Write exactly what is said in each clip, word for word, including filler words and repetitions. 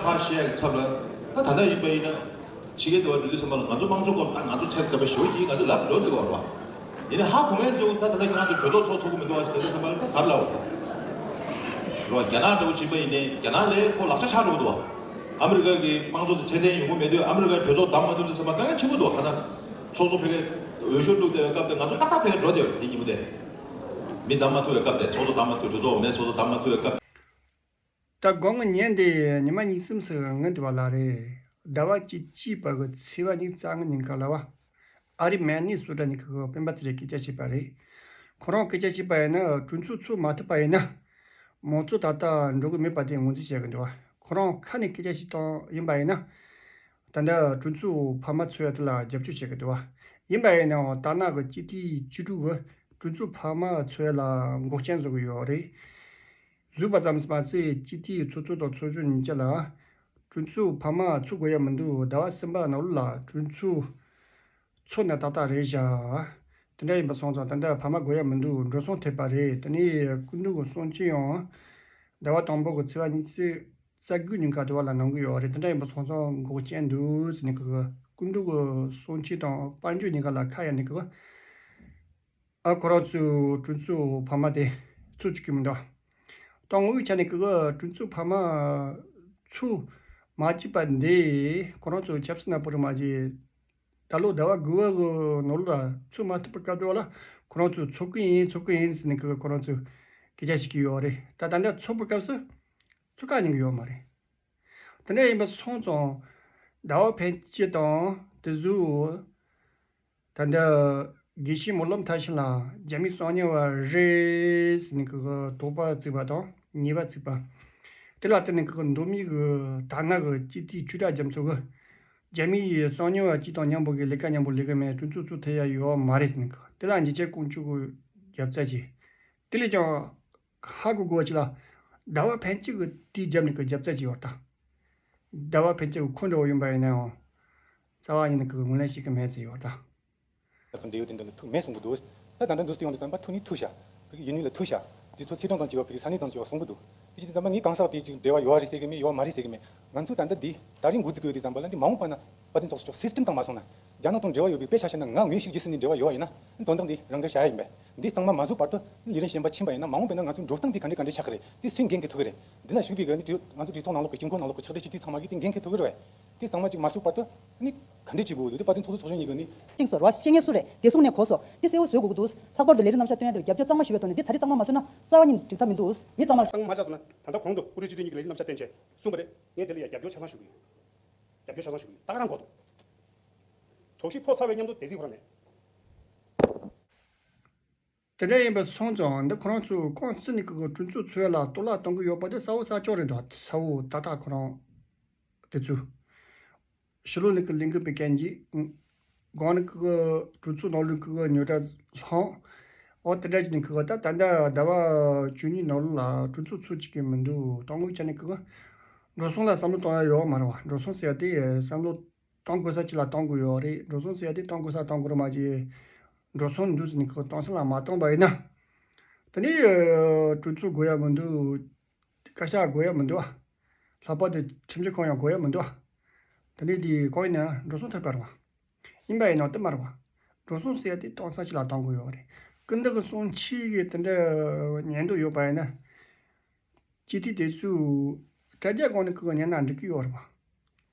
ཁ་བཤད་ཀྱི་ཚབ་ལ། ད་ད་ལྟ་ཡིན་པ་ཡིན་ན། ཕྱི་རྒྱལ་དུ་བ་འགྲོ་དུས་ཙམ་པ་ལ་ང་ཚོ་དམངས་གཙོ་སྐོར་ད་ང་ཚོ་ཚད་ལྡན་པ་ཞེ་པོ་ཅིག་ང་ཚོ་ལབ་འགྲོ་འདུག་བ་རེད་བ། ཡིན་ནའི་ཧ་གོ་མཁན་ཚོ་ད་ད་ལྟ་ཁྱེད་རང་ཚོ་གྲོས་ཚོགས་ཚོགས་ཐུབ་ཀྱི་མི་འདུག་བ་ཟེར་དུས་ཙམ་པ་ལ་ད་ག་རེ་ལབ་བ། རེད་བ། རྒྱ་ནག་འདྲ་བོ་ཕྱིན་པ་ཡིན་ནའི་རྒྱ་ནག་ལས་ཁོ་ལག་ཆ་ཆག་འགྲོ་གི་འདུག་བ། ཨ་མི་རི་ཀ་གི་དམངས་གཙོ་དེ་ཚད་ལྡན་ཡོང་གི་མེད་དུས་ཨ་མི་རི་ཀའི་གྲོས་ཚོགས་བདམས་མ་ཐུབ་དུས་ཙམ་པ་དཀའ་ངལ་ཆེན་པོ་འདུག་བ། ཁ་སང་ཚོགས་གཙོ་ཕ་གིར་འོས་ཤོག་བླུགས་བསྡད་པའི་སྐབས་དེ་ང་ཚོ་ཏག་ཏག་ཕ་གིར་འགྲོ་བསྡད་ཡོད་རེད། དེ་ཉིན་མོ་དེ་མི་བདམས་མ་ཐུབ་པའི་སྐབས་དེ། ཚོགས་གཙོ་བདམས་མ་ཐུབ། གྲོས་ཚོགས་འོག་མའི་ཚོགས་གཙོ་བདམས་མ་ཐུབ་པའི་སྐབས། ད་དགོང་གི་ཉིན་དེ་ཉི་མ་གཉིས་གསུམ་ཙམ་སྔོན་དུ་བ་ལ་རེད། ཟླ་བ་བཅུ་གཅིག་པ་གི་ཚེས་པ་ཉི་ཤུ་རྩ་ལྔ་ཉིན་ག་ལ་བ། ཨ་རིའི་མན་ནི་སོ་ཊ་ནས་ཁོ་སྤེན་པ་ཚེ་རིང་སྐད་ཆ་བཤད་པ་རེད། ཁོ་རང་སྐད་ཆ་བཤད་པ་ཡིན་ན་གྲོས་ཚོགས་ཚོགས་མ་ཐུབ་པ་ཡིན་ན། མང་གཙོ་ད་ལྟ་འགྲོ་གི་མེད་པ་དེ་ངོས་འཛིན་བྱེད་ཀྱི་འདུག་བ། ཁོ་རང་ཁ་ནས་སྐད་ཆ་བཤད་སྟངས་ཡིན་པ་ཡིན་ན། ད་ལྟ་གྲོས་ཚོགས་འཕར་མ་ཚོགས་ཡ་དེ་ལ་རྒྱབ་སྐྱོར་བྱེད་ཀྱི་འདུག་བ། ཡིན་པ་ཡིན་ནའང་ད་ནང་གི་སྤྱི་འཐུས་བཅུ་དྲུག་གིས་གྲོས་ཚོགས་འཕར་མ་ཚོགས་ཡ་ལ་འགོག་རྐྱེན་བཟོ་གི་ཡོད་རེད། བཟོས་པ་ཙམ་མ་ཟད་སྤྱི་འཐུས་ཚོགས་གཙོ་དང་ཚོགས་གཞོན་གཉིས་ཆ་ལ། གྲོས་ཚོགས་འཕར་མ་ཚོགས་དགོས་ཡ་མི་འདུག་ཟླ་བ་གསུམ་པ་ནང་ལོགས་ལ་གྲོས་ཚོགས་ཚོགས་ན་ཏག་ཏག་རེད་བཞག་དེ་འདྲ་ཡིན་པ་སོང་ཙང་ད་ལྟ་འཕར་མ་དགོས་ཡ་མི་འདུག་འགྲོ་སོང་ཐེབས་པ་རེད། དེ་ནས་སྐུ་མདུན་གྱི་གསུང་ཆོས་ཡང་ཟླ་བ་དང་པོ་གི་ཚེས་པ་ཉི་ཤུ་རྩ་དགུ་ཉིན་ཁ་དུ་བ་ལ་གནང་གི་ཡོད་རེད། དེ་འདྲ་ཡིན་པ་སོང་ཙང་འགོག་རྐྱེན་འདུག་ཟེར་ནས་གི་སྐུ་མདུན་གྱི་གསུང་ཆོས་དང་དཔལ་འབྱོར་ཉིན་ཁ་ལ་ཁ་གཡར་ནས་གི། ཨ་ཁོ་རང་ཚོའི་གྲོས་ཚོགས་འཕར་མ་དེ་ཚོགས་བཅུག་གི་མི་འདུག་དང་དངོས་ཡོད་ཆ་ནས་ཀྱི་གྲོས་ཚོགས་འཕར་མ་ཚོགས་མ་བཅུག་པ་འདི་ཁོ་རང་ཚོའི་ཆབ་སྲིད་ནག་པོ་རེད་མ་གཞི། ད་ལོ་ཟླ་བ་དགུ་པ་གི་ནང་ལོགས་ལ་ཚོགས་མ་ཐུབ་པའི་སྐབས་དུ་བ་ལ་ཁོ་རང་ཚོས་ཚོགས་ཀྱི་ཡིན་ཚོགས་ཀྱི་ཡིན་ཟེར་ནས་ཀྱི་ཁོ་རང་ཚོས་སྐད་ཆ་བཤད་ཀྱི་ཡོད་རེད། ད་ད་ལྟ་ཚོགས་པའི་སྐབས་སུ་ཚོགས་ཀ་ཉན་གྱི་ཡོད་མ་རེད། དེ་འདྲ་ཡིན་པ་སོང་ཙང་ཟླ་བ་ཕན་སྐྱིད་དང་དེ་ཚོ། ད་ལྟ་དགེ་བཤེས་སྨོན་ལམ་མཐར་ཕྱིན་ལ་རྒྱ་མིའི་གསང་ཉུལ་བ་རེད་ཟེར་ནས་ཀྱི་དོགས་པ་བརྩིས་པ་དང་ཉེས་པ་བརྩིས་པ། དེ་ལ་བརྟེན་ནས་ཀྱི་མདོ་སྨད་ཀྱི་དར་ནག་གི་སྤྱི་འཐུས་ཆོས་གྲགས་རྒྱ་མཚོ་གིས་རྒྱ་མིའི་གསང་ཉུལ་བ་གཅིག་དང་མཉམ་པོ་གི་ལས་ཀ་མཉམ་པོ་ལས་ཀ་མེད། གྲོས་ཚོགས་ཚོགས་ཐུབ་ཡ་ཡོད་མ་རེད་ཟེར་ནས་ཀྱི་དེ་ལ་ཉེས་ཆད་བཀོད་འཇོག་གི་རྒྱབ་རྩ་བྱས། དེ་ལས་ཀྱང་ཧ་གོ་དགོས་ཅི་ལ། ཟླ་བ་ཕན་སྐྱིད་ཀྱི་དེའི་རྒྱབ་ནས་ཀྱི་རྒྱབ་རྩ་བྱས་ཡོད་ད། ཟླ་བ་ཕན་སྐྱིད་ཀྱི་ཁོ་འདྲ་བོ་ཡིན་པ་ཡིན་ནའང་། རྩ་བ་ཉིད་ནས་ཀྱི་ངོས་ལེན་བྱེད་ཀྱི་མེད་ཟེར་ཡོད་ད། ད་འབྲེལ་ཡོད་དེ་འདྲ་ལ་ཐུག་མེད་གསུང་གི་འདུག་ད་ད་ལྟ་འདུག་སྟེ་ཡོང་དུས་ཙམ་པ་ཐུག་ནི་ཐུག་ཤག་བོད་ཀྱི་ཡུལ་མི་ལ་ཐུག་ཤག་དུས་ཚོད་ཚེས་གྲངས་དང་བཅས་པ་བོད་ཀྱི་ས་གནས་དང་བཅས་པ་གསུང་གི་འདུག་དེ་བཞིན་དུ་ད་ལྟ་ངས་གང་ཟག་དེའི་ཅིག་འབྲེལ་བ་ཡོད་རེད་ཟེར་གི་མེད། ཡོད་མ་རེད་ཟེར་གི་མེད། ང་ཚོས་ད་ལྟ་འདི་ད་རིང་འགོ་འཛུགས་ཀྱི་ཡོད་དུས་ཙམ་པ་ལ་འདི་མ་འོངས་པ་ན་བ་དན་ཚོགས་སུ་ཅོག་སིས་ཊེམ་དང་མ་སོང་ན། རྒྱ་ནག་དང་འབྲེལ་བ་ཡོད་པའི་དཔེ་ཆ་བཤད་ན་ང་དངོས་ཤུགས་ཀྱི་སྲིད་ནས་འབྲེལ་བ་ཡོད་ཡིན་ན་དོན་དག་འདི་རང་དགར་བྱ་ཡ་ཡིན་པས། འདི་གཙང་མ་མ་བཟོས་བར་དུ་ལས་རིམ་གཞན་པ་ཕྱིན་པ་ཡིན་ན་མ་འོངས་པ་ན་ང་ཚོའི་འགྲོ་སྟངས་འདི་ག་འདྲས་ག་འདྲས་ཆགས་ཀྱི་རེད། འདི་སུས་འགན་འཁྱེར་ཐུབ་ཀྱི་རེད། འདི་ན་བཞུགས་པའི་གི་ནི་ང་ཚོ་གྲོས་ཚོགས་ནང་ལོགས་ཀྱི་དཀྱིལ་འཁོར་ནང་ལོགས་ཀྱི་ཕྱག་སྦྲེལ་སྤྱི་འཐུས་ཚང་མ་གིས་དེ་འགན་འཁྱེར་ཐུབ་ཀྱི་རེད་བས། དེ་གཙང་མ་ཅིག་མ་བཟོས་བར་དུ་ནི་ག་འདྲས་བྱེད་དགོས་འདུག་དེ་བ་དན་ཚོགས་གཙོ་ཚོགས་གཞོན་གཉིས་ཀྱིས་ནི། ཅིང་སོ་ར་བ་ཤེས་ངེས་སུ་རེད་དེ་གསུང་ནས་གོ་སོ། དེ་གསལ་བོ་བཟོ་དགོས་ཀྱི་འདུག་ལྷག་པར་དུ་ལས་རིམ་རྣམ་གཞག་སྟོན་ཡ་དེར་རྒྱབ་སྐྱོར་གཙང་མ་ཞུ་བའི་ཐོག་ནས་འདི་ད་རེས་གཙང་མ་མ་བཟོས་ན་རྩ་བ་ཉིད་ནས་འགྲིག་ས་མི་འདུག་མི་གཙང་མ་གཙང་མ་བཞག་སོང་ན་ད་ལྟ་གོང་དུ་ཨུ་རུ་སྤྱི་འཐུས་གཉིས་ཀྱིས་ལས་རིམ་རྣམ་གཞག་སྟོན་བྱས་གསུངས་པ་རེད། ངས་དེ་ལ་ཡ་རྒྱབ་སྐྱོར་ཆ་ཚང་ཞུ་གི་ཡོད། རྒྱབ་སྐྱོར་ཆ་ཚང་ཞུ་གི་ཡོད། ད་ག་རང་གོ་འདུག་དོགས་གཞི་ཕོག་ཚར་བའི་མཉམ་དུ་དེ་ཚིག་ཁོ་རང་མེད། དེ་འདྲ་ཡིན་པ་སོང་ཙང་འདི་ཁོ་རང་ཚོས་ཁོང་རྩིས་ནས་ཀྱི་གྲོས་ཚོགས་ཚོགས་ཡ་ལ་གཏོར་བརླག་གཏོང་གི་ཡོད་པ་དེ་གསལ་བོ་གསལ་ལྕོག་རེད་འདུག་གསལ་བོ་ཏག་ཏག་ཁོ་རང་དེ་ཚོས། ཕྱི་ལོགས་ནས་ཀྱི་ལས་འགུལ་སྤེལ་མཁན་གྱིས། སྒང་ནས་ཀྱི་གྲོས་ཚོགས་ནང་ལོགས་ཀྱི་ཉོ་གྲྭ་ལྷང་། འོ་དེ་འདྲ་བྱས་ནས་ཀྱི་ད་ད་ལྟ་ཟླ་བ་བཅུ་གཉིས་ནང་ལོགས་ལ་གྲོས་ཚོགས་ཚོགས་བཅུག་གི་མི་འདུག་དང་པོའི་ཆ་ནས་ཀྱི་འགྲོ་སོང་ལ་བསམ་བློ་གཏོང་ཡ་ཡོད་མ་རེད་བ། འགྲོ་སོང་ཟེར་ཡ་དེ་བསམ་བློ་གཏོང་དགོས་ས་ཅིག་ལ་གཏོང་དགོས་ཡོད་རེད། འགྲོ་སོང་ཟེར་ཡ་དེ་གཏོང་དགོས་ས་གཏོང་དགོས་རེད་མ་གཞི། འགྲོ་སོང་འདུག་ཟེར་ནས་ཀྱི་གཏོང་ས་ལ་མ་གཏོང་པ་ཡིན་ན། དེ་ནས་གྲོས་ཚོགས་དགོས་ཡ་མི་འདུག་བཀའ་ཤག་དགོས་ཡ་མི་འདུག་ཨ། ལྷག་པར་དུ་ཁྲིམས་ཞིབ་ཁང་ཡང་དགོས་ཡ་མི་འདུག་ཨ། དེ་འདྲའི་དེ་གང་ཡིན་ན་འགྲོ་སོང་ཐོབ་པ་རེད་བ། ཡིན་པ་ཡིན་ནའང་དེ་མ་རེད་བ། འགྲོ་སོང་ཟེར་ཡ་དེ་གཏོང་ས་ཞིག་ལ་གཏོང་དགོས་ཡོད་རེད། སྐུ་མདུན་གྱི་གསུང་ཆོས་ཀྱི་དེ་འདྲ་ཉན་འདོད་ཡོད་པ་ཡིན་ན། སྤྱི་འཐུས་དེ་ཚོས་དྲ་རྒྱ་སྒང་ནས་ཁོ་ཉན་ན་འགྲིག་གི་ཡོད་རེད་བ།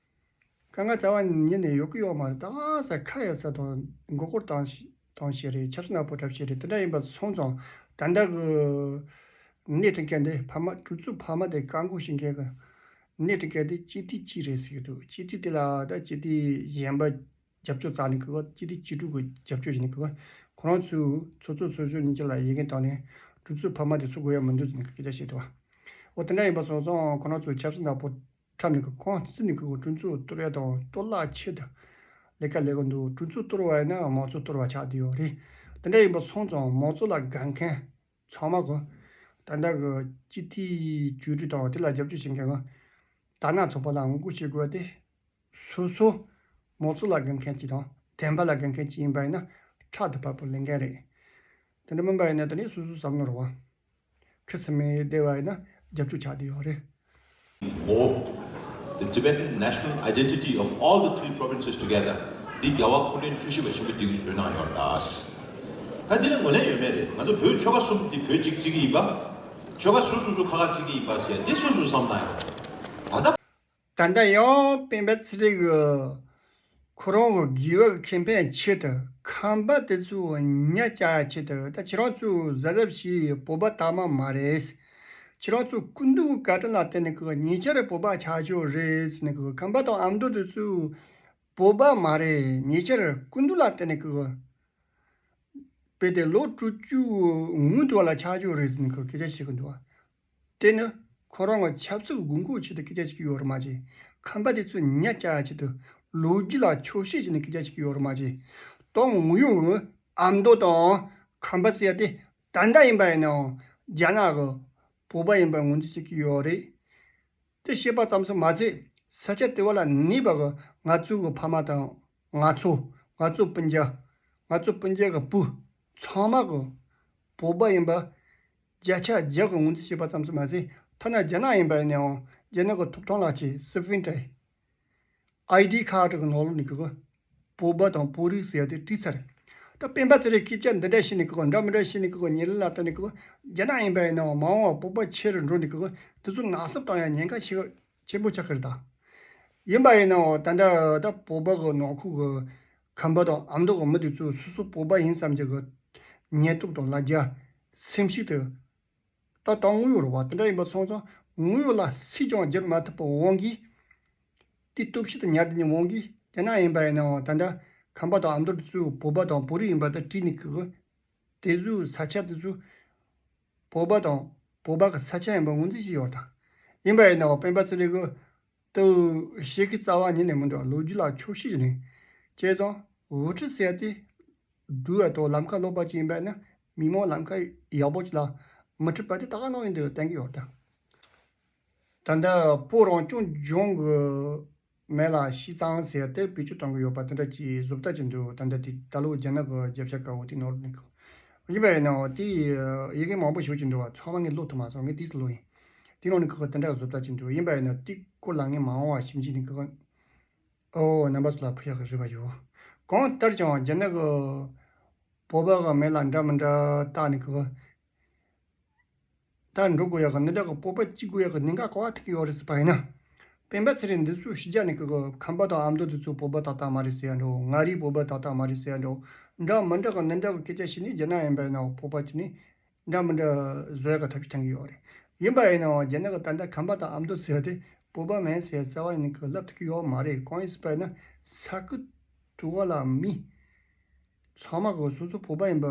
དཀའ་ངལ་རྩ་བ་ཉིད་ནས་ཡོད་ཀྱི་ཡོད་མ་རེད། ད་ས་ཁ་ཡ་ས་དང་མགོ་སྐོར་བཏང་ཞིག་བཏང་ཞིག་རེད། ཆབ་སྲིད་ནག་པོ་འཁྲབ་ཞིག་རེད། དེ་འདྲ་ཡིན་པ་སོང་ཙང་ད་ལྟ་གི་སྣེ་ཁྲིད་མཁན་དེ་ཕ་མ་གྲོས་ཚོགས་ཕ་མ་དེ་བཀག་འགོག་བྱེད་མཁན་གི་སྣེ་ཁྲིད་མཁན་དེ་སྤྱི་འཐུས་གཅིག་རེད་ཟེར་གི་འདུག་སྤྱི་འཐུས་དེ་ལ་ད་སྤྱི་འཐུས་གཞན་པ་རྒྱབ་སྐྱོར་རྩ་ནས་གི་སྤྱི་འཐུས་བཅུ་དྲུག་གི་རྒྱབ་སྐྱོར་བྱས་ནས་གི་ཁོ་རང་ཚོའི་ཚོགས་གཙོ་ཚོགས་གཞོན་གཉིས་ཀྱི་ལ་ཡི་གེ་བཏང་ནས་གྲོས་ཚོགས་ཕ་མ་དེ་ཚོ་དགོས་ཡ་མི་འདུག་ཟེར་ནས་གི་སྐད་ཆ་བཤད་འདུག་འོ་དེ་འདྲ་ཡིན་པ་སོང་ཙང་ཁོ་རང་ཚོའི་ཆབ་སྲིད་ནག་པོ་འཁྲབ་ནས་ཀྱི་ཁོང་རྩིས་ནས་ཀྱི་གྲོས་ཚོགས་གཏོར་ཡ་དང་གཏོར་བརླག་ཆེད་དུ་ལས་ཀ་ལས་ཀྱི་འདུག་གྲོས་ཚོགས་གཏོར་བ་ཡིན་ན་མང་གཙོ་གཏོར་བ་ཆགས་བསྡད་ཡོད་རེད། དེ་འདྲ་ཡིན་པ་སོང་ཙང་མང་གཙོ་ལ་དགའ་མཁན་ཚང་མ་གི་ད་ལྟ་གི་སྤྱི་འཐུས་བཅུ་དྲུག་དང་དེ་ལ་རྒྱབ་སྐྱོར་བྱེད་མཁན་གི་དར་ནག་ཚོགས་པ་ལ་ངོ་རྒོལ་བྱེད་དགོས་ཏེ། སོ་སོ་མང་གཙོ་ལ་དགའ་མཁན་གཅིག་དང་བདེན་པ་ལ་དགའ་མཁན་གཅིག་ཡིན་པ་ཡིན་ན་ཕྲག་དོག་པ་པོ་ལེན་མཁན་རེད། དེ་འདྲ་མིན་པ་ཡིན་ན་དེ་ནི་སོ་སོའི་བསམ་བློ་རེད་བ། ཁྲི་སི་མེ་བསྡད་པ་ཡིན་ན་རྒྱབ་སྐྱོར་ཆགས་བསྡད་ཡོད་རེད། འོ། The Tibetan national identity of all the three provinces together. འདི་རྒྱལ་བ་སྐུ་ཕྲེང་བཅུ་བཞི་པ་ཆེན་པོ་འདི་གིས་བཟོས་གནང་ཡོད་ལ། ད་འདི་ལ་ངོས་ལེན་ཡོད་མེད་རེད། ང་ཚོ་བོད་ཆོལ་ཁ་གསུམ་འདི་བོད་གཅིག་བརྩི་གི་ཡིན་པ། ཆོལ་ཁ་སོ་སོ་སོ་ཁ་ཁ་བརྩི་གི་ཡིན་པ་ཟེར་འདི་སོ་སོས་བསམ་གནང་ཡོད་རེད། ད་ལྟ། ད་ལྟ་ཡང་སྤེན་པ་ཚེ་རིང་གིས་ཁོ་རང་གི་དགེ་བའི་ཁེ་ཕན་ཆེད་དུ་ཁམས་པ་དེ་ཚོ་ཉ་བཅའ་ཡ་ཆེད་དུ། ད་ཁྱེད་རང་ཚོ་གཟབ་གཟབ་བྱས། བོད་པ་དག་མ་མ་རེད། ཁྱེད་རང་ཚོ་སྐུ་མདུན་བཀའ་དྲིན་ལ་བརྟེན་ནས་གི་ཉེ་ཆར་བོད་པ་ཆགས་རྒྱུ་རེད་ཟེར་ནས་གི། ཁམས་པ་དང་ཨ་མདོ་དེ་ཚོ་བོད་པ་མ་རེད། ཉེ་ཆར་སྐུ་མདུན་ལ་བརྟེན་ནས་གི་བོད་དེ་ལོ་དྲུག་ཅུ་སྔོན་དུ་ལ་ཆགས་རྒྱུ་རེད་ཟེར་ནས་གི་སྐད་ཆ་བཤད་གི་འདུག་དེ་ནི་ཁོ་རང་གི་ཆབ་སྲིད་དགོས་མཁོ་ཆེད་དུ་སྐད་ཆ་བཤད་ཀྱི་ཡོད་རེད་མ་གཞི། ཁམས་པ་དེ་ཚོ་ཉ་བཅའ་ཡ་ཆེད་དུ། ལོ་རྒྱུས་ལ་ཆོག་ཤེས་བྱས་ནས་སྐད་ཆ་བཤད་ཀྱི་ཡོད་རེད་མ་གཞི། དོན་དངོས་ཡོད་ཀྱི་ཨ་མདོ་དང་ཁམས་པ་ཟེར་ཡ་དེ་ད་ལྟ་ཡིན་པ་ཡིན་ནའང་རྒྱ་ནག་གི་བོད་པ་ཡིན་པ་ངོས་འཛིན་བྱེད་ཀྱི་ཡོད་རེད། དེ་བཤད་པ་ཙམ་ཞིག་མ་ཟད། ས་ཆ་དེ་བ་ལ་གནས་པ་གི་ང་ཚོ་གི་ཕ་མ་དང་། ང་ཚོ། ང་ཚོ་སྤུན་ཀྱག་ང་ཚོ་སྤུན་ཀྱག་གི་བུ་ཚང་མ་གི་བོད་པ་ཡིན་པ་བརྒྱ་ཆ་བརྒྱ་གི་ངོས་འཛིན་བྱས་པ་ཙམ་ཞིག་མ་ཟད། ཐ་ན་རྒྱ་ནག་ཡིན་པ་ཡིན་ནའང་རྒྱ་ནག་གི་ཐོབ་ཐང་ལག་ཁྱེར་སི་ཕིན་ཏྲེ། ཨའི་ཌི་ཁཱཌ་གི་ནང་ལོགས་ནས་གི་བོད་པ་དང་བོད་རིགས་ཟེར་ཡ་དེ་བྲིས་ཚར། ད་སྤེན་པ་ཚེ་རིང་སྐད་ཆ་འདི་འདྲ་བཤད་ནས་གི་འདྲ་མི་འདྲ་བཤད་ནས་གི་ཉེས་ལ་ལྟ་ནས་གི་རྒྱ་ནག་ཡིན་པ་ཡིན་ནའང་མ་འོངས་པ་བོད་པ་ཆེ་རུ་འགྲོ་ནས་གི་དེ་ཚོ་ནག་སུབ་བཏང་ཡ་ཉེན་ཁ་ཆེ་ཆེན་པོ་ཆགས་ཀྱི་རེད་ད། ཡིན་པ་ཡིན་ནའང་ད་ལྟ་ད་བོད་པ་གི་ནང་ཁུལ་གི་ཁམས་པ་དང་ཨ་མདོ་གི་མི་དེ་ཚོ་སོ་སོ་བོད་པ་ཡིན་བསམ་གྱི་གི་ཉེན་སྟོབས་དང་ལ་རྒྱ་སེམས་ཤུགས་དེ། ད་དོན་དངོས་ཡོད་རེད་བ། དེ་འདྲ་ཡིན་པ་སོང་ཙང་དངོས་ཡོད་ལ་སུས་ཀྱང་བསྒྱུར་མ་ཐུབ་པའི་དབང་གིས། དེ་སྟོབས་ཤུགས་དེ་ཉར་བསྡད་མཁན་དབང་གིས་རྒྱ་ནག་ཡིན་པ་ཡིན་ནའང་ད་ལྟ་ཁམས་པ་དང་ཨ་མདོ་དེ་ཚོས་བོད་པ་དང་བོད་རིགས་ཡིན་པ་དེ་བྲིས་ནས་གི་གི་དེ་ཚོའི་ས་ཆ་དེ་ཚོ་བོད་པ་དང་བོད་པ་གི་ས་ཆ་ཡིན་པ་ངོས་འཛིན་བྱས་ཡོད་ད། ཡིན་པ་ཡིན་ནའང་སྤེན་པ་ཚེ་རིང་གི་དུ་བཤད་ཀྱི་རྩ་བ་ཉིད་ནས་མི་འདུག་ལོ་རྒྱུས་ལ་ཆོག་ཤེས་ནས། བྱས་ཙང་བོད་ཕྲུག་ཟེར་ཡ་དེ་སྡུག་ཡ་དང་ལམ་ཁ་ལོག་པ་ཅིག་ཡིན་པ་ན་མི་མང་ལམ་ཁ་ཡག་པོ་ཅིག་ལ་མི་ཁྲིད་པ་དེ་ད་ག་ནང་ཡིན་འདུག་བསྟན་གྱི་ཡོད་ད། ད་ལྟ་བོད་རང་སྐྱོང་ལྗོངས་ཀྱི་མི་ལ་ཤི་ཙང་ཟེར་ཏེ་བེད་སྤྱོད་གཏོང་གི་ཡོད་པ་དེ་འདྲ་ཅིག་བཟོ་ལྟ་ཅིག་འདུག་ད་ལྟ་དེ་ད་ལོ་རྒྱ་ནག་གི་རྒྱབ་ཤ་དཀར་པོ་དེ་ནོར་ནི་གི། ཡིན་པ་ཡིན་ནའང་དེ་ཡི་གེ་མང་པོ་ཞིག་ཅིག་འདུག་བ། ཚང་མ་ངས་ཀློག་ཐུབ་མ་སོང་། ངས་དེས་ཀློག་ཡིན། དེ་ནང་ནས་ཁོ་དེ་འདྲ་བཟོ་ལྟ་ཅིག་འདུག་ཡིན་པ་ཡིན་ན་དེ་སྐོར་ལ་ངས་མ་འོངས་པ་ཞིབ་འཇུག་ནས་གི། ཨོ་རྣམ་པ་ཚོ་ལ་ཕུལ་ཡག་གི་རེ་བ་ཡོད། གང་ལྟར་ཀྱང་རྒྱ་ནག་གི་བོད་པ་གི་མི་ལ་འདྲ་མི་འདྲ་བཏགས་ནས་གི། ད་འགྲོ་དགོས་ཡག་གི་འདི་འདྲ་གི་བོད་པ་སྐྱིད་དགོས་ཡག་གི་གནད་འགག་ག་བ་ཐུག་གི་ཡོད་རེད་ཟེར་བ་ཡིན་ན། སྤེན་པ་ཚེ་རིང་འདི་ཚོས་ཕྱི་རྒྱལ་ནས་གི་གི་ཁམས་པ་དང་ཨ་མདོ་འདི་ཚོ་བོད་པ་ཏག་ཏག་མ་རེད་ཟེར་ཡ་འགྲོ། མངའ་རིས་བོད་པ་ཏག་ཏག་མ་རེད་ཟེར་ཡ་འགྲོ། འདྲ་མི་འདྲ་གི་འདི་འདྲ་གི་སྐད་ཆ་བཤད་ནས་རྒྱ་ནག་ཡིན་པ་ཡིན་ན་བོད་པ་ཅིག་ནས་འདྲ་མི་འདྲ་བཟོ་ཡག་གི་ཐབས་ཤེས་བཏང་གི་ཡོད་རེད། ཡིན་པ་ཡིན་ནའང་རྒྱ་ནག་གི་ད་ལྟ་ཁམས་པ་དང་ཨ་མདོ་ཟེར་ཡ་དེ་བོད་པ་མིན་ཟེར་ཡ་རྩ་བ་ནས་གི་ལབ་ཐུབ་ཀྱི་ཡོད་མ་རེད། གང་ཡིན་ཟེར་བ་ཡིན་ན་ས་ཁུལ་དུ་བ་ལ་མི་ཚང་མ་གི་སོ་སོ་བོད་པ་ཡིན་པ་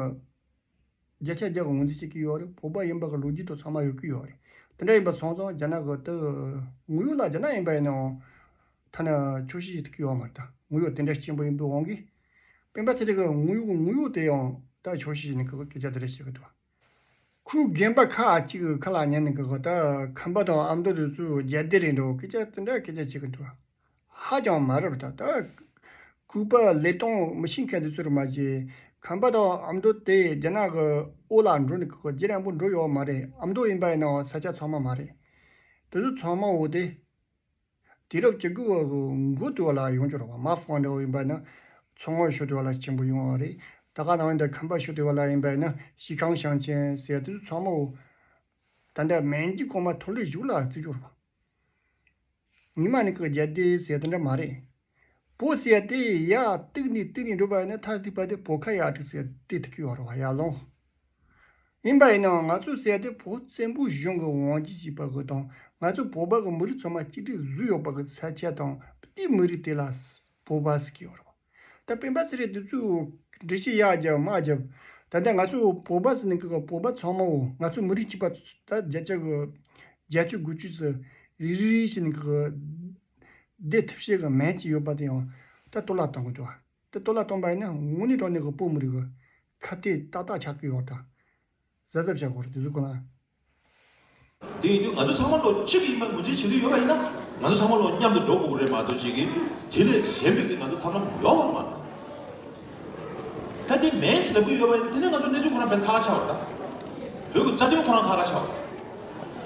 བརྒྱ་ཆ་བརྒྱ་གི་ངོས་འཛིན་བྱེད་ཀྱི་ཡོད་རེད། བོད་པ་ཡིན་པ་གི་ལོ་རྒྱུས་དང་ཚང་མ་ཡོད་ཀྱི་ཡོད་རེད། དེ་འདྲ་ཡིན་པ་སོང་ཙང་རྒྱ་ནག་གི་དེ་དངོས་ཡོད་ལ་རྒྱ་ནག་ཡིན་པ་ཡིན་ནའང་ཐ་ན་ཆོག་ཤེས་བྱེད་ཐུབ་ཀྱི་ཡོད་མ་རེད་ད། དངོས་ཡོད་དེ་འདྲ་ཤེས་པོ་ཡིན་པའི་དབང་གིས་སྤེན་པ་ཚེ་རིང་གི་དངོས་ཡོད་དངོས་ཡོད་དེ་ཡང་ད་ཆོག་ཤེས་བྱས་ནས་གི་སྐད་ཆ་དེ་འདྲ་བཤད་གི་འདུག་ཁོའི་རྒན་པ་ཁག་ཅིག་གི་ཁ་ལ་ཉན་ནས་གི་ད་ཁམས་པ་དང་ཨ་མདོ་དེ་ཚོ་རྒྱལ་སྡེ་རེད་འགྲོ་སྐད་ཆ་དེ་འདྲ་སྐད་ཆ་བྱེད་གི་འདུག་ཧ་ཅང་མ་རབས་ད་ལྟ། ཁུག་པ་ལས་སྟོང་མི་ཤེས་མཁན་དེ་ཚོར་མ་བྱེད། ཁམས་པ་དང་ཨ་མདོ་དེ་རྒྱ་ནག་གི་འོག་ལ་འགྲོ་ནས་ཁོ་རྒྱ་རིང་པོ་འགྲོ་ཡོད་མ་རེད། ཨ་མདོ་ཡིན་པ་ཡིན་ནའང་ས་ཆ་ཚང་མ་མ་རེད། དེ་ཚོ་ཚང་མ་འོ་དེ་དུས་རབས་བཅུ་དགུ་བ་གི་འགོ་དུ་བ་ལ་ཡོང་རྒྱུ་རེད་བ། མ་ཧྥང་འདྲ་བོ་ཡིན་པ་ན་མཚོ་སྔོན་ཕྱོགས་དུ་བ་ལ་ཆེན་པོ་ཡོང་བ་རེད། ད་ག་ནང་བཞིན་དུ་ཁམས་པ་ཕྱོགས་དུ་བ་ལ་ཡིན་པ་ན་ཞི་ཁང་ཞང་ཆེན་ཟེར་དེ་ཚོ་ཚང་མ་འོ་ད་ལྟ་མན་ཇུ་གོང་མ་ཐོ་ལེ་བཞུགས་ལ་བརྩི་རྒྱུ་རེད་བ། ཉི་མ་ནི་ཁོ་རྒྱལ་སྡེ་ཟེར་དེ་འདྲ་མ་རེད། བོད་ཟེར་དེ་ཡ་གཏུག་ནས་གཏུག་ནས་འགྲོ་བ་ཡིན་ན་ཐ་དད་པ་དེ་བོད་ཁ་ཡར་དྲུག་ཟེར་དེ་ཐུག་གི་ཡོད་རེད་བ། ཡར་ལུང་ཡིན་པ་ཡིན་ནའང་ང་ཚོ་ཟེར་དེ་བོད་བཙན་པོ་གཞུང་གི་དབང་སྒྱུར་བྱས་པ་གི་དང་ང་ཚོ་བོད་པ་གི་མི་རིགས་ཚང་མ་གཅིག་སྒྲིལ་བཟོས་ཡོད་པ་གི་ས་ཆ་དང་དེ་མི་རིགས་དེ་ལ་བོད་པ་ཟེར་གི་ཡོད་རེད་བ། ད་སྤེན་པ་ཚེ་རིང་འདི་ཚོས་འགྲེལ་བཤད་ཡར་རྒྱབ་མར་རྒྱབ། ད་ལྟ་ང་ཚོ་བོད་པ་ཟེར་ནས་གི་བོད་པ་ཚང་མའོ་ང་ཚོ་མི་རིགས་གཅིག་པ་ད་བརྒྱ་ཆ་གི་བརྒྱད་ཅུ་དགུ་བཅུ་ཟེར་རེ་རེ་རེ་བྱས་ནས་གི་བསྡད་ཐུབ་བྱེད་གི་མིན་གཅིག་ཡོད་པ་དེ་ཡང་ད་གཏོར་བརླག་གཏོང་གི་འདུག་ད་གཏོར་བརླག་གཏོང་པ་ཡིན་ན་དངོས་གནས་དྲང་གནས་གི་བོད་མི་རིགས་གི་ཁ་གཏད་ཏག་ཏག་ཆགས་ཀྱི་ཡོད་ད། གཟབ་གཟབ་བྱ་དགོས་རེད་དེ་ཚོ་སྐོར་ལ། དེ་ཡིན་དུས་ང་ཚོ་ཚང་མ་ལོ་གཅིག་ཡིན་པ་ངོས་འཛིན་བྱེད་ཀྱི་ཡོད་པ་ཡིན་ན་ང་ཚོ་ཚང་མ་ལོ་མཉམ་དུ་འགྲོ་དགོས་ཀྱི་རེད་མ་གཏོགས་ཅིག་གིས་དེ་ལས་གཞན་པའི་གི་ང་ཚོ་ཐབས་ལམ་ཡོད་པ་མ་རེད། ད་དེ་མེད་ཟེར་ལབ་ཀྱི་ཡོད་པ་ཡིན་དེ་ནས་ང་ཚོ་གནས་ཚུལ་ཁོ་རང་ཕན་ཐག་ཆགས་པ་ད། བོད་ཀྱི་རྩ་དོན་ཁོ་རང་ཁ་ཁ་ཆགས་པ།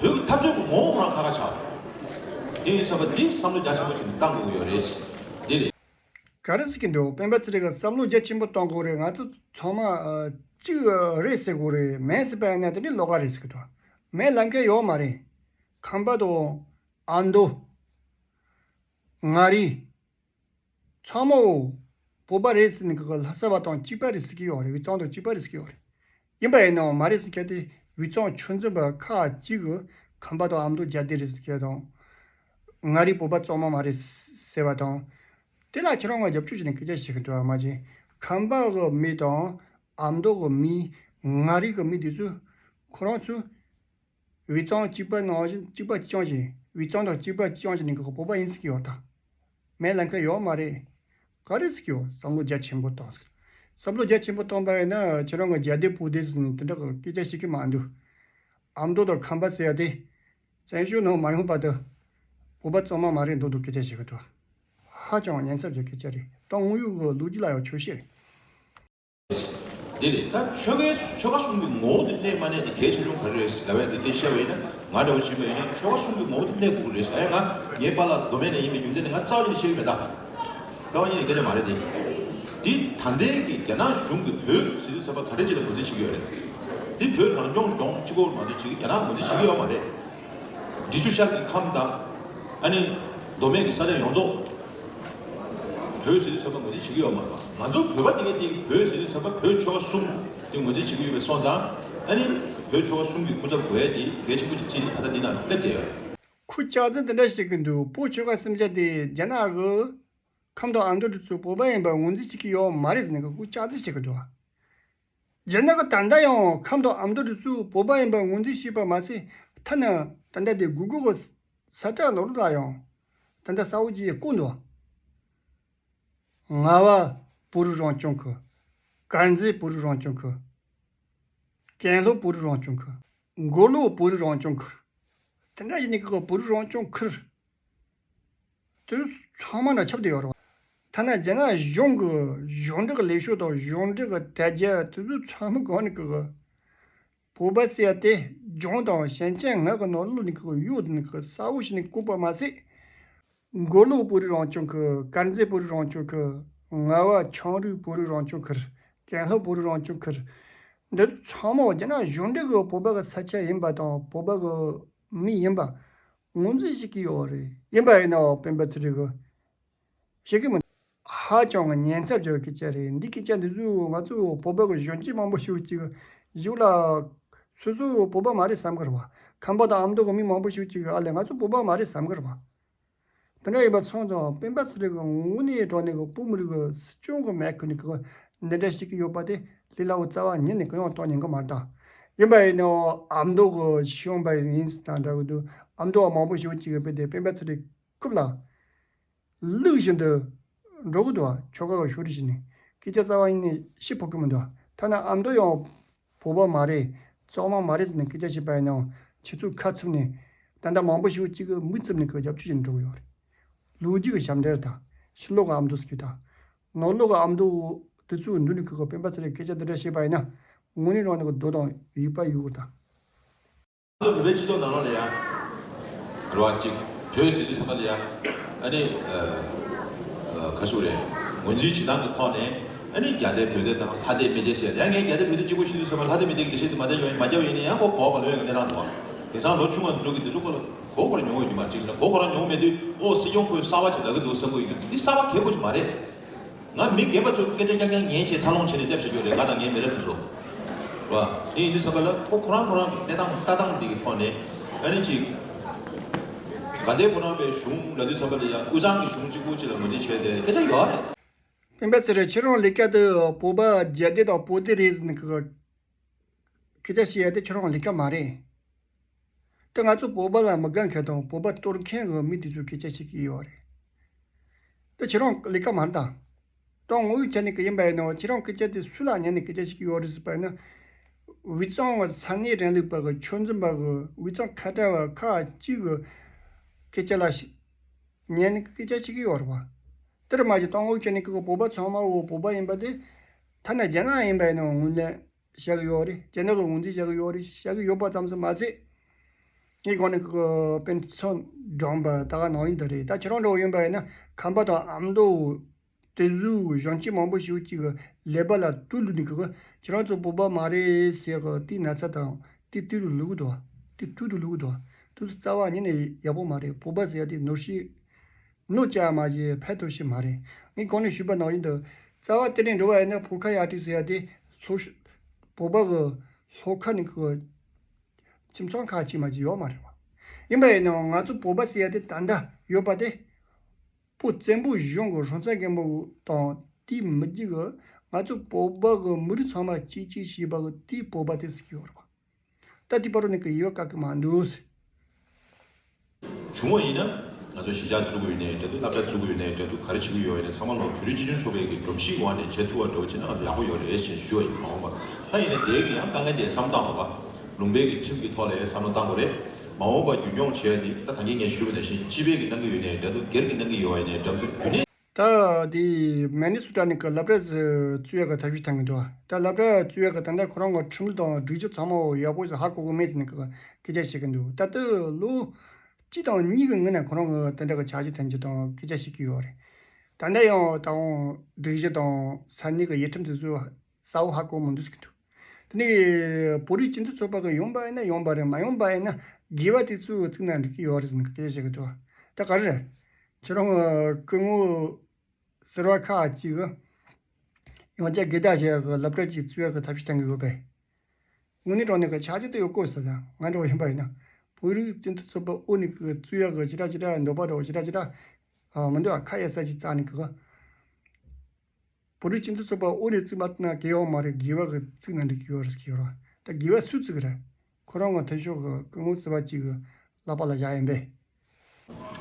བོད་ཀྱི་འཐབ་རྩོད་ཀྱི་ངོ་བོ་ཁོ་རང་ཁ་ཁ་ཆགས་པ། དེ་ཡིན་ཙང་འདི་བསམ་བློ་རྒྱ་ཆེན་པོ་ཞིག་བཏང་དགོས་ཀྱི་ཡོད་རེད། འདི་རེད། ག་རེ་ཟེར་གྱི་འདུག་སྤེན་པ་ཚེ་རིང་གིས་བསམ་བློ་རྒྱ་ཆེན་པོ་གཏོང་དགོས་རེད། ང་ཚོ་ཚང་མ་ཨ། གཅིག་རེད་ཟེར་དགོས་རེད། མིན་ཟེར་བ་ཡིན་ན་དེ་འདྲའི་ལོགས་ཀ་རེད་ཟེར་གྱི་འདུག་མིན་ལབ་མཁན་ཡོད་མ་རེད། ཁམས་པ་དང་ཨ་མདོ། མངའ་རིས། ཚང་མ་བོད་པ་རེད་ཟེར་ནས་གི་ལྷ་ས་བ་དང་གཅིག་པ་རེད་ཟེར་གྱི་ཡོད་རེད། དབུས་གཙང་དང་གཅིག་པ་རེད་ཟེར་གྱི་ཡོད་རེད། ཡིན་པ་ཡིན་ནའང་མ་རེད་ཟེར་མཁན་དེ་དབུས་གཙང་ཆུང་འཛིན་པ་ཁག་ཅིག་གིས་ཁམས་པ་དང་ཨ་མདོ་རྒྱ་སྡེ་རེད་ཟེར་མཁན་དང་། མངའ་རིས་བོད་པ་གཙང་མ་མ་རེད་ཟེར་བ་དང་། དེ་ལ་ཁྱེད་རང་ང་རྒྱབ་སྐྱོར་བྱས་ནས་སྐད་ཆ་བཤད་གི་འདུག་བ་མ་གཞི། ཁམས་པ་གི་མི་དང་ཨ་མདོ་གི་མི། མངའ་རིས་གི་མི་དེ་ཚོ་ཁོ་རང་ཚོ་དབུས་གཙང་གཅིག་པ་ནང་བཞིན་གཅིག་པ་རྐྱང་བཞིན། དབུས་གཙང་དང་གཅིག་པ་རྐྱང་བཞིན་ནི་གི་བོད་པ་ཡིན་ཟེར་གི་ཡོད་ད། མེད་ལབ་མཁན་ཡོད་མ་རེད། ག་རེ་ཟེར་གི་ཡོད། བསམ་བློ་རྒྱ་ཆེན་པོ་བཏང་ཟེར། བསམ་བློ་རྒྱ་ཆེན་པོ་བཏང་པ་ཡིན་ན་ཁྱེད་རང་གི་རྒྱ་སྡེ་བོད་སྡེ་ཟེར་ནས་དེ་འདྲ་གི་སྐད་ཆ་བཤད་གི་མ་འདུག་ཨ་མདོ་དང་ཁམས་པ་ཟེར་ཡ་དེ་བཙན་བྱོལ་ནང་མ་ཡོང་བར་དུ་བོད་པ་གཙང་མ་མ་རེད་མདོག་མདོག་སྐད་ཆ་བཤད་གི་འདུག་ཧ་ཅང་ཉེན་ཚབས་ཀྱི་སྐད་ཆ་རེད། ད་དངོས་ཡོད་ཀྱི་ལོ་རྒྱུས་ལ་ཡང་ཆོས་བཤད་རེད། འདི་རེད། ད་ཆོལ་ཁའི་ཆོལ་ཁ་གསུམ་གྱི་ངོ་བོ་དེ་གནས་མ་གནས་དེ་གལ་ཆེ་ཆུང་ག་རེ་རེད་ལབ་ཡ་དེ་དེ་བཤད་པ་ཡིན་ན། ང་འདྲ་བོ་བྱས་པ་ཡིན་ན་ཆོལ་ཁ་གསུམ་གྱི་ངོ་བོ་དེ་གནས་དགོས་ཀྱི་རེད་ཟེར། ཨེ་ང་ངའི་པཱ་ལགས་མདོ་སྨད་ནས་ཡིན་པའི་རྒྱུ་མཚན་ནི་ང་རྩ་བ་ཉིད་ནས་བཤད་ཀྱི་མེད་ད། རྩ་བ་ཉིད་ནས་སྐད་ཆ་མ་རེད་དེ། དེ་ད་ལྟའི་གི་རྒྱ་ནག་གཞུང་གིས་བོད་ཟེར་དུས་ཙམ་པ་ག་རེ་ཅིག་ལ་ངོས་འཛིན་བྱེད་ཀྱི་ཡོད་རེད། དེ་བོད་རང་སྐྱོང་ལྗོངས་གཅིག་པོ་མ་གཏོགས་ཅིག་རྒྱ་ནག་ངོས་འཛིན་བྱེད་ཀྱི་ཡོད་མ་རེད། འབྲི་ཆུ་ཤར་གྱི་ཁམས་དང་། ཨ་ནི་མདོ་སྨད་ཀྱི་ས་ཆ་ཡོངས་རྫོགས་བོད་ཟེར་དུས་ཙམ་པ་ངོས་འཛིན་བྱེད་ཀྱི་ཡོད་མ་རེད་པ། ང་ཚོ་བོད་པ་དེ་ག་དེ་བོད་ཟེར་དུས་ཙམ་པ་བོད་ཆོལ་ཁ་གསུམ་དེ་ངོས་འཛིན་བྱེད་ཀྱི་ཡོད་པའི་སོང་ཙང་། ཨ་ནི་བོད་ཆོལ་ཁ་གསུམ་གྱི་སྐུ་ཚབ་དགོས་ཡ་དེ་གལ་ཆེན་པོ་ཅིག་བརྩིས་ནས་ད་ལྟ་འདི་ན་སླེབས་བསྡད་ཡོད་རེད། ཁོ་སྐྱག་རྫུན་དེ་འདྲ་བཤད་གི་འདུག་བོད་ཆོལ་ཁ་གསུམ་ཆ་དེ་རྒྱ་ནག་གི་ཁམས་དང་ཨ་མདོ་འདི་ཚོ་བོད་པ་ཡིན་པ་ངོས་འཛིན་བྱེད་ཀྱི་ཡོད་མ་རེད་ཟེར་ནས་ཁོ་སྐྱག་རྫུན་བཤད་གི་འདུག་རྒྱ་ནག་གི་ད་ལྟ་ཡང་ཁམས་དང་ཨ་མདོ་འདི་ཚོ་བོད་པ་ཡིན་པ་ངོས་འཛིན་བྱས་པ་མ་ཟད། ཐ་ན་ད་ལྟ་དེ་གུ་གུལ་གི་ས་བཀྲ་ནོར་ལ་ཡང་ད་ལྟ་གསལ་བོ་ཅིག་བཀོད་འདུག་རྔ་བ་བོད་རིགས་རང་སྐྱོང་ཁུལ། དཀར་མཛེས་བོད་རིགས་རང་སྐྱོང་ཁུལ། ཀན་ལྷོ་བོད་རིགས་རང་སྐྱོང་ཁུལ། མགོ་ལོག་བོད་རིགས་རང་སྐྱོང་ཁུལ། དེ་འདྲ་ཡིན་ནི་གི་བོད་རིགས་རང་སྐྱོང་ཁུལ་དེ་ཚང་མ་ན་ཁྱབ་བསྡད་ཡོད་རེད་བ། ཐ་ན་རྒྱ་ནག་གཞུང་གི་གཞུང་འབྲེལ་གི་ལས་ཤོག་དང་གཞུང་འབྲེལ་གི་དྲ་རྒྱ་དེ་ཚོ་ཚང་མ་གང་ནི་གི་བོད་པ་ཟེར་ཡ་དེ་ལྗོངས་དང་ཞིང་ཆེན་ལྔ་གི་ནང་ལོགས་ནི་གི་ཡོད་ནི་གི་གསལ་བོ་ཞིག་ནི་བཀོད་པ་མ་ཟད། མགོ་ལོག་བོད་རིགས་རང་སྐྱོང་ཁུལ། དཀར་མཛེས་བོད་རིགས་རང་སྐྱོང་ཁུལ། རྔ་བ་ཆུ་རུད་བོད་རིགས་རང་སྐྱོང་ཁུལ། ཀན་ལྷོ་བོད་རིགས་རང་སྐྱོང་ཁུལ། འདི་ཚོ་ཚང་མ་རྒྱ་ནག་གཞུང་འབྲེལ་གྱི་བོད་པ་གི་ས་ཆ་ཡིན་པ་དང་བོད་པ་གི་མི་ཡིན་པ་ངོས་འཛིན་བྱེད་ཀྱི་ཡོད་རེད། ཡིན་པ་ཡིན་ནའང་སྤེན་པ་ཚེ་རིང་གིས་བཤད་ཀྱི་མི་འདུག་ཧ་ཅང་གི་ཉེན་ཚབས་ཆེ་བའི་སྐད་ཆ་རེད། འདི་སྐད་ཆ་འདི་ཚོ་ང་ཚོ་བོད་པ་གི་གཞོན་སྐྱེས་མང་པོ་ཞིག་ཅིག་གཞུག་ལ་སོ་སོ་བོད་པ་མ་རེད་བསམ་གི་རེད་བ། ཁམས་པ་དང་ཨ་མདོ་གི་མི་མང་པོ་ཞིག་ཅིག་ཨ་ལས་ང་ཚོ་བོད་པ་མ་རེད་བསམ་གི་རེད་བ། དེ་འདྲ་ཡིན་པ་སོང་ཙང་སྤེན་པ་ཚེ་རིང་གི་དངོས་གནས་དྲང་གནས་ཀྱི་བོད་མི་རིགས་ཀྱི་སྲིད་སྐྱོང་གི་མེད་ཁུལ་ནས་ཀྱི་འདི་འདྲ་བཤད་ཀྱི་ཡོད་པ་དེ་ལས་སླ་བོ་རྩ་བ་ཉིད་ནས་གང་ཡང་གཏོང་ཉན་གི་མ་རེད་ད། ཡིན་པ་ཡིན་ནའང་ཨ་མདོ་གི་ཤེས་ཡོན་པ་ཡིན་དང་འདྲ་གི་འདུག་ཨ་མདོ་བ་མང་པོ་ཞིག་ཅིག་གིས་དཔེ་དེ་སྤེན་པ་ཚེ་རིང་རྐུབ་ལ་བླུགས་བཞིན་དུ་འགྲོ་གི་འདུག་ཆོལ་ཁ་གི་ཕྱོགས་རིས་བྱས་ནས་སྐད་ཆ་རྩ་བ་ཉིད་ནས་བཤད་ཕོད་ཀྱི་མི་འདུག་ཐ་ན་ཨ་མདོ་ཡང་བོད་པ་མ་རེད། གཙང་མ་མ་རེད་ཟེར་ནས་སྐད་ཆ་བཤད་པ་ཡིན་ནའང་ཁྱེད་ཚོས་ཁ་ཚུབ་ནས་ད་ལྟ་མང་པོ་ཞིག་གཅིག་གིས་མིག་བཙུམ་ནས་ཁོས་རྒྱབ་སྐྱོར་བྱས་ནས་འགྲོ་གི་ཡོད་རེད། ལོ་རྒྱུས་ཀྱི་ཞབས་འདྲེན་རེད་ད། ཕྱི་ལོགས་ཀྱི་ཨ་མདོ་ཟེར་གྱི་ད། ནང་ལོགས་ཀྱི་ཨ་མདོ་དེ་ཚོའི་མདུན་ནས་ཁོས་སྤེན་པ་ཚེ་རིང་སྐད་ཆ་འདི་འདྲ་བཤད་པ་ཡིན་ན་དངོས་གནས་དྲང་གནས་ཀྱི་རྡོ་དང་ཡུ་བ་གཡུག་གི་རེད་ད། ང་ཚོ་བོད་པའི་སྤྱི་ཚོགས་ནང་ལོགས་ལ་ཡ། རེད་བ། གཅིག་བོད་ཟེར་དུས་ཙམ་པ་ལ་ཡ། ཨ་ནི། ཨ། ག་ཟེར་རེད། ངོས་འཛིན་བྱེད་སྟངས་ཀྱི་ཐོག་ནས། ཨ་ནི་རྒྱ་སྡེ་བོད་སྡེ་དང་ལྷ་སྡེ་མི་སྡེ་ཟེར་ཡ། ཡང་ངས་རྒྱ་སྡེ་བོད་སྡེ་གཅིག་པོ་ཤེས་དུས་ཙམ་པ་ལྷ་སྡེ་མི་སྡེ་གི་འགྲེལ་བཤད་དེ་མ་བསྟན་ཡོང་མ་རྒྱག་ཡིན་ན་ཡང་ཁོ་གོ་བ་ལོན་ཡོང་གི་གནས་སྟངས་འདུག་དེང་སང་ལོ་ཆུང་བ་འདི་ཚོ་གི་འདི་ཚོ་ཁོ་ལ་གོ་བ་ལོན་ཡོང་གི་མ་རེད། གཅིག་ཟེར་ན་གོ་གོ་རང་ཡོང་མེད་དུས་ཨོ་སྲིད་སྐྱོང་ཁོས་གསར་པ་ཅིག་ལབ་གི་འདུག་བསམ་གི་ཡོད། འདི་གསར་པ་གལ་དགོས་ཅིག་མ་རེད། ང་མི་རྒན་པ་ཚོ་སྐད་ཆ་རྐྱང་རྐྱང་ཉན་བྱས་འཚར་ལོངས་བྱས་ནས་སླེབས་བྱ་རྒྱུ་རེད། ང་དང་ངའི་མི་རབས་འདི་ཚོ། རེད་བ། དེ་ཡིན་དུས་ཙམ་པ་ལ་ཁོ་ཁོ་རང་ཁོ་རང་གི་གནས་སྟངས་ལྟ་སྟངས་འདི་གི་ཐོག་ནས་ཨ་ནི་ཅིག་དགའ་ལྡན་ཕོ་བྲང་པའི་གཞུང་ལབ་དུས་ཙམ་པ་ལ་ཡང་དབུས་གཙང་གི་གཞུང་གཅིག་པུ་ཅིག་ལ་ངོས་འཛིན་བྱས་ཏེ་སྐད་ཆ་ཡོད་རེད། སྤེན་པ་ཚེ་རིང་ཁྱེད་རང་ལས་ཀ་དེ་བོད་པ་རྒྱ་སྡེ་དང་བོད་སྡེ་རེད་ཟེར་ནས་གི་སྐད་ཆ་བཤད་ཡ་དེ་ཁྱེད་རང་ལས་ཀ་མ་རེད། དེ་ང་ཚོ་བོད་པ་ལ་མི་དགའ་མཁན་དང་བོད་པ་གཏོར་མཁན་གྱི་མི་དེ་ཚོས་སྐད་ཆ་བཤད་ཀྱི་ཡོད་རེད། དེ་ཁྱེད་རང་ལས་ཀ་མ་རེད་ད། དང་དངོས་ཡོད་ཆ་ནས་གི་ཡིན་པ་ཡིན་ནའང་ཁྱེད་རང་སྐད་ཆ་དེ་སུ་ལ་ཉན་ནས་སྐད་ཆ་བཤད་ཀྱི་ཡོད་རེད་ཟེར་བ་ཡིན་ན། དབུས་གཙང་གི་ས་གནས་རིང་ལུགས་པ་གི་ཆོས་འཛིན་པ་གི་དབུས་གཙང་ཁ་བྲལ་བ་ཁག་ཅིག་གི་སྐད་ཆ་ལ་ཉན་ནས་སྐད་ཆ་བཤད་ཀྱི་ཡོད་རེད་བ། དེར་མ་གཞི་དང་དངོས་ཡོད་ཆ་ནས་གི་བོད་པ་ཚང་མ་འོ་བོད་པ་ཡིན་པ་དེ། ཐ་ན་རྒྱ་ནག་ཡིན་པ་ཡིན་ནའང་ངོས་ལེན་བྱ་གི་ཡོད་རེད། རྒྱ་ནག་གི་ངོས་འཛིན་བྱ་གི་ཡོད་རེད། བྱ་གི་ཡོད་པ་ཙམ་ཟིག་མ་ཟད། ངས་གོང་ནས་ཀྱི་དཔེ་མཚོན་བགྲངས་པ་ད་ག་ནང་བཞིན་དུ་རེད། ད་ཁྱེད་རང་འདྲ་བོ་ཡིན་པ་ཡིན་ན་ཁམས་པ་དང་ཨ་མདོ་དེ་ཚོའི་གཞོན་སྐྱེས་མང་པོ་ཞིག་ཅིག་གི་ཀླད་པ་ལ་དུག་བླུགས་ནས་ཀྱི་ཁྱེད་རང་ཚོ་བོད་པ་མ་རེད་ཟེར་གི་དེའི་ན་ཚ་དང་དེ་དུག་ཏུ་བླུགས་འདུག་དེ་དུག་ཏུ་བླུགས་འདུག་དུག་ཏུ་རྩ་བ་ཉིད་ནས་ཡག་པོ་མ་རེད། བོད་པ་ཟེར་ཡ་དེ་ནོར་ཤི་གནོད་བྱ་མ་བྱེད་ཕན་ཐོགས་ཤིག་མ་རེད། ངས་གོང་ནས་ཞུས་པ་ནང་བཞིན་དུ་རྩ་བ་དེ་ནས་འགྲོ་བ་ཡིན་ན་བོད་ཁ་ཡར་ཁྲིད་ཟེར་ཡ་དེ་ལྷོ་ཤ- བོད་པ་གི་ལྷོ་ཁ་ནས་གི་ཁྱིམ་ཚང་ཁག་ཅིག་མ་གཅིག་ཡོད་མ་རེད་བ། ཡིན་པ་ཡིན་ནའང་ང་ཚོ་བོད་པ་ཟེར་ཡ་དེ་ད་ལྟ་ཡོད་པ་དེ་བོད་བཙན་པོ་གཞུང་གི་སྲོང་བཙན་སྒམ་པོ་དང་དེའི་མི་རྒྱུད་གི་ང་ཚོ་བོད་པ་གི་མི་རིགས་ཚང་མ་གཅིག་གཅིག་བྱས་པ་གི་དེའི་བོད་པ་དེ་ཟེར་གི་ཡོད་རེད་བ། ད་དེ་བར་དུ་ནས་གི་ཡོད་དཀའ་གི་མ་འདུག་བྱུང་བ་ཡིན་ན། ང་ཚོ་གཞིས་ཆགས་བཙུགས་ཡོད་ནའི་འདྲ་འདུག་སློབ་གྲྭ་བཙུགས་ཡོད་ནའི་འདྲ་འདུག་ག་རེ་བྱེད་ཀྱི་ཡོད་ཡིན་ན་ཚང་མ་ལོ་བོད་རིགས་སྤྱི་མཐུན་ཚོགས་པའི་གི་སྒྲོམ་གཞིའི་འོག་ནས་བྱེད་ཐུབ་པ་འདྲ་བོ་བྱས་ན་ཡག་པོ་ཡོད་རེད་ཅེས་ཞུ་བ་ཡིན། མ་འོངས་པ་ད་ཡིན་ན་དེའི་གི་ཡང་དཀའ་ངལ་དེ་བསམ་བཏང་བ་ལུང་པའི་གི་ཁྲིམས་ཀྱི་ཐོག་ལ་བསམ་བློ་བཏང་དགོས་རེད། མ་འོངས་པ་རྒྱུན་འཁྱོངས་བྱས་ཏེ་ད་ད་གིན་ངས་ཞུས་པ་ནང་བཞིན་སྤྱི་པའི་གི་གནང་གི་ཡོད་ནའི་འདྲ་འདུག་སྒེར་གྱི་གནང་གི་ཡོད་པ་ཡིན་ནའི་འདྲ་འདུག་རྒྱུན་ནས། ད་དེ་མི་ནི་སོ་ཊ་ནས་གི་སློབ་གྲྭ་བཙུགས་ཡག་གི་ཐབས་ཤེས་བཏང་གི་འདུག་ད་སློབ་གྲྭ་བཙུགས་ཡག་གི་ད་ལྟ་ཁོ་རང་གི་ཁྲིམས་ལུགས་དང་སྒྲིག་གཞི་ཚང་མ་ཡག་པོ་ཞིག་ཧ་གོ་གི་མེད་ཟེར་ནས་གི་སྐད་ཆ་བཤད་གི་འདུག་ད་ལྟ་ལོ་གཅིག་དང་གཉིས་ཀྱི་སྔོན་ནས་ཁོ་རང་གི་དེ་འདྲ་གི་འཆར་གཞི་དོན་གཅིག་དང་སྐད་ཆ་བཤད་ཀྱི་ཡོད་རེད། ད་ལྟ་ཡང་ད་དུང་སྒྲིག་གཞི་དང་ས་གནས་ཀྱི་ཡིག་ཁྲིམས་དེ་ཚོ་གསལ་བོ་ཧ་གོ་མི་འདུག་ཟེར་གྱི་འདུག་དེ་ནས་བོད་རིགས་སྤྱི་མཐུན་ཚོགས་པ་གི་ཡོང་པ་ཡིན་ན་ཡོང་པ་རེད། མ་ཡོང་པ་ཡིན་ན་དགེ་བ་དེ་ཚོ་བཙུགས་ན་འགྲིག་གི་ཡོད་རེད་ཟེར་ནས་སྐད་ཆ་བཤད་གི་འདུག་ད་ག་རེ་རེད། ཁྱེད་རང་གི་སྐུ་ངོ་ཟུར་པ་ཁག་ཅིག་གིས་ཡང་བསྐྱར་དགེ་རྟགས་བྱེད་ཡག་གི་སློབ་གྲྭ་ཅིག་བཙུགས་ཡག་གི་ཐབས་ཤེས་བཏང་གི་ཡོད་པས། དངོས་གནས་དྲང་གནས་ཀྱི་ཆ་རྐྱེན་དེ་ཡོད་དགོས་ཟེར་ཡང་ང་འདྲ་བོ་ཡིན་པ་ཡིན་ན། བོད་རིགས་སྤྱི་མཐུན་ཚོགས་པ་དབུ་ནས་ཀྱི་བཙུགས་ཡག་གི་ཅི་འདྲ་ཅི་འདྲ་འདོད་པ་འདྲ་བོ་ཅི་འདྲ་ཅི་འདྲ་ཨ་མི་འདུག་ཨ་ཁ་ཡ་ས་ཅིག་རྩ་ནས་ཀྱི། བོད་རིགས་སྤྱི་མཐུན་ཚོགས་པ་དབུ་ནས་བཙུགས་མ་ཐུབ་ན་གལ་ཡོད་མ་རེད། དགེ་བ་གི་བཙུགས་ན་འགྲིག་གི་ཡོད་རེད་ཟེར་གྱི་ཡོད་རེད། ད་དགེ་བ་སུས་བཙུགས་གི་རེད། ཁོ་རང་ངོ་མཐོ་ཤོས་ཀྱི་སྐུ་ངོ་ཟུར་པ་གཅིག་གི་ལག་པ་ལ་བཞག་ཡིན་པས།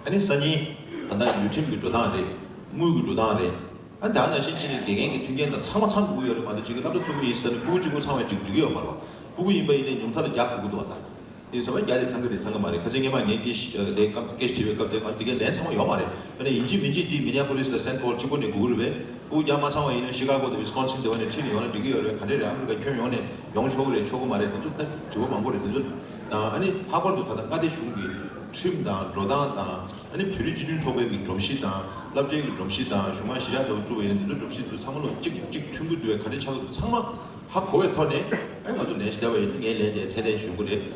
ཨ་ནི་སང་ཉིན་ད་ལྟ་ཡུལ་ཁྲིམས་ཀྱི་འགྲོ་སྟངས་རེད། དངུལ་གྱི་འགྲོ་སྟངས་རེད། ཨ་ནི་ད་ནང་བཞིན་ཅི་ནས་དགེ་རྒན་གྱི་མཐུན་རྐྱེན་དང་ཚང་མ་ཚང་དགོས་ཀྱི་ཡོད་རེད། མ་གཏོགས་ཅིག་གི་སློབ་གྲྭ་བཙུགས་ཀྱི་ཡིན་ཟེར་ནས་ཕྲུ་གུ་གཅིག་པུ་ཚང་བའི་འགྲིག་འགྲིག་གི་ཡོད་མ་རེད་པ། ཕྲུ་གུ་ཡིན་པ་ཡིན་ནའི་ཉུང་མཐའ་ལ་བརྒྱ་དགོས་ཀྱི་འདུག་པ། ད་དེ་ཚོ་བརྒྱ་དེ་ཚང་གི་རེད་ཚང་གི་མ་རེད། ཁ་སང་སྔོན་མ་ངས་སྐད་ཆ་དེ་སྐབས་སྐད་ཆ་དྲིས་པའི་སྐབས་དེ་ང་དེ་གའི་ལན་ཚང་མ་ཡོད་མ་རེད། ཡིན་ནའི་ཡིན་གཅིག་མིན་གཅིག་དེ་མི་ནི་ཡ་པོ་ལིས་དང་སེན་ཕོལ་གཅིག་པོ་ནས་དགོས་ཀྱི་རེད་པས། ཕྲུ་གུ་བརྒྱ་མ་ཚང་བ་ཡིན་ན་ཤི་ཀ་གོ་དང་ཝི་སི་ཀོན་སིན་དེ་བ་ནས་ཁྲིད་ནས་ཡོང་ན་འགྲིག་གི་ཡོད་རེད། ག་འདྲས་རེད། ཨ་མི་རི་ཀ་ཁྱོན་ཡོངས་ནས་ཡོང་ཆོག་གི་རེད་ཆོག་གི་མ་རེད། དེ་ཚོ་ད་དྲི་བ་མང་པོ་རེད། དེ་ཚོ་དང་ཨ་ནི་ལྷག་པར་དུ་ད་ལྟ་མངའ་སྡེ་གཞུང་གི་ཁྲིམས་དང་འགྲོ་སྟངས་དང་། ཨ་ནི་བོད་རིགས་སྤྱི་མཐུན་ཚོགས་པའི་གི་སྒྲོམ་གཞི་དང་སློབ་གྲྭའི་གི་སྒྲོམ་གཞི་དང་གཞུང་མང་གཞིས་ཆགས་ཚོ་བཙུགས་པ་ཡིན་ན་དེ་ཚོ་སྒྲོམ་གཞི་དེ་ཚོ་ཚང་མ་ལོ་གཅིག་གཅིག་མཐུན་གྱི་འདུག་གས། ག་འདྲས་ཆགས་ཀྱི་འདུག་ཚང་མ་ཧ་གོ་བའི་ཐོག་ནས་ཨ་ནི་ང་ཚོ་ལན་ཞིག་བསྡད་པ་ཡིན་ན་ངས་ལན་དེ་ཚད་ལྡན་ཞུ་གི་རེད།